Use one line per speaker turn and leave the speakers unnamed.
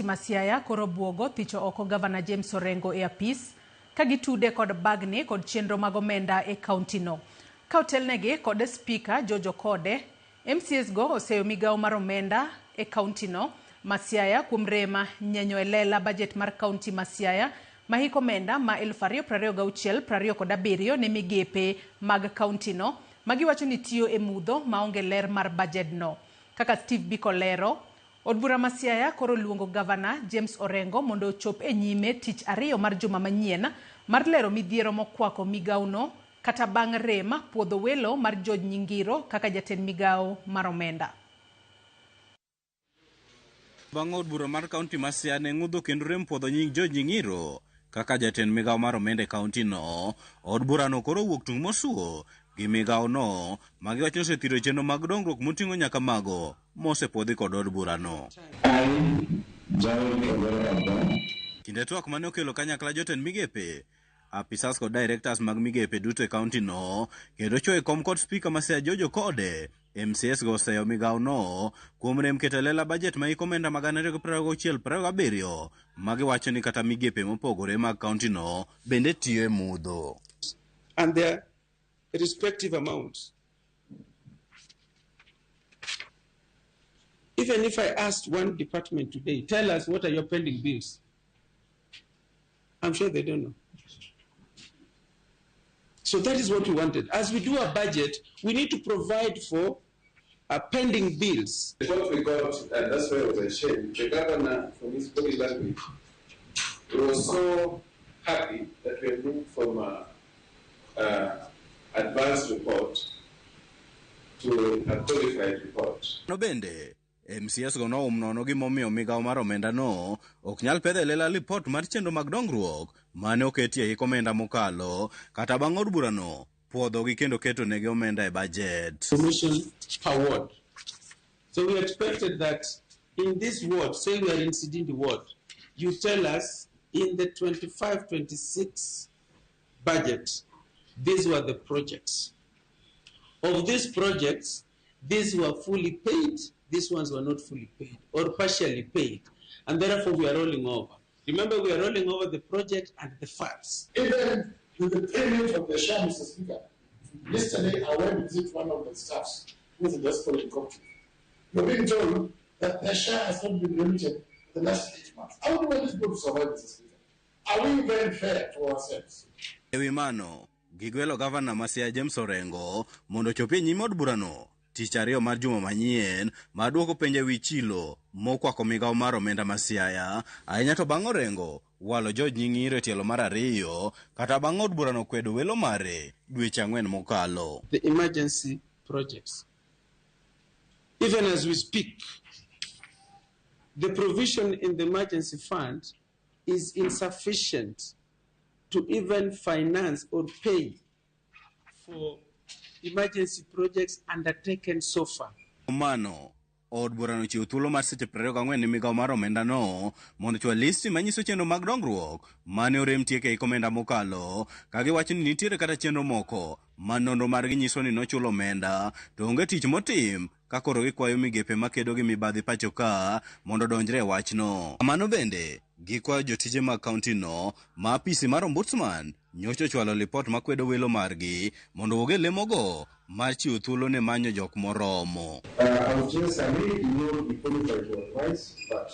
ma Siaya koro buogo thicho oko Gavana James Orengo e apis ka gitude kod bagni kod chenro mag omenda e kaunti no. Ka otelnegi kod Spika George Okode, MCAs go oseyo migawo mar omenda e kaunti no ma Siaya kuom rem nyenyo e lela bajet mar kaunti ma Siaya ma hik omenda ma 2026 27 ne migepe mag kaunti no ma giwacho ni tiyo e mudho maonge ler mar bajed no. Kaka Steve Biko lero, od bura ma Siaya koro luongo Gavana James Orengo mondo ochop e nyime tich ariyo mar juma manyien mar lero midhiero mokwako migawono kata bang' rem puodho welo mar George Nyingiro kaka jatend migawo mar omenda.
Bang' od bura mar kaunti ma Siaya ne ng'udho kendo rem puodho nying George Nyingiro kaka jatend migawo mar omenda e kaunti no, od burano koro owuok tung' mosuo gi migawo no ma giwacho ni osethiro chenro mag dongruok moting'o nyaka mago mosepuodhi kod od burano. Kinde twak mane okelo kanyakla jotend migepe, apisas kod directors mag migepe duto e kaunti no kendo choyo e kom kod spika ma Siaya George Okode, MCAs go oseyo migawo no kuom rem keto e lela bajet ma hik omenda mag 2026-27 ma giwacho ni kata migepe mopogore mag kaunti no bende tiyo e mudho.
And their respective amounts. Even if I asked one department today, tell us what are your pending bills, I'm sure they don't know. So that is what we wanted. As we do a budget, we need to provide for pending bills.
What we got, and that's why it was a shame, the governor, from his body language, he was so happy that we had moved from a advanced report to a qualified report.
No bende, MCAs go noum nono gimomiyo migawo mar omenda no ok nyal pedho e lela lipot mar chenro mag dongruok mane oketi e hik omenda mokalo kata bang' od burano puodhogi kendo keto negi omenda e bajet.
Information per ward. So we expected that in this ward, say we are in Sidindi ward, you tell us in the 25-26 budget, these were the projects. Of these projects, these were fully paid, these ones were not fully paid or partially paid, and therefore we are rolling over. Remember, we are rolling over the project and the funds.
Even with the payment of the share, Mr. Speaker, yesterday I went to visit one of the staffs who is a diaspora in Coptic. You're being told that the share has not been remitted for the last 8 months. How do we want these people to survive, Mr. Speaker? Are we very fair to ourselves?
E wi mano, gigwelo gavana ma Siaya James Orengo mondo ochopi e nyim od burano tich ariyo mar juma manyien mar duoko penjo e wi chilo mokwako migawo mar omenda ma Siaya, ahinya to bang' Orengo walo George Nying'iro e tielo mar ariyo kata bang' od burano kwedo welo mare dweche ang'wen mokalo.
The emergency projects. Even as we speak, the provision in the emergency fund is insufficient to even finance or pay for emergency projects undertaken so far.
Mano, od burano chiwo thuolo mar seche 24 ne migawo mar omenda no mondo ochwal listi manyiso chenro mag dongruok mane orem tieko e hik omenda mokalo, ka giwacho ni nitiere kata chenro moko ma nonro margi nyiso ni nochul omenda to onge tich motim ka koro gikwayo migepe makedo gi mibadhi pacho ka mondo odonjre e wachno. Kamano bende, gikwayo jotije mag kaunti no ma apisi mar ombudsman nyocha ochwalo lipot makwedo welo margi mondo owuog e lemogo mar chiwo thuolo ne manyo jok moromo.
I would just say, I may not be qualified to advise, but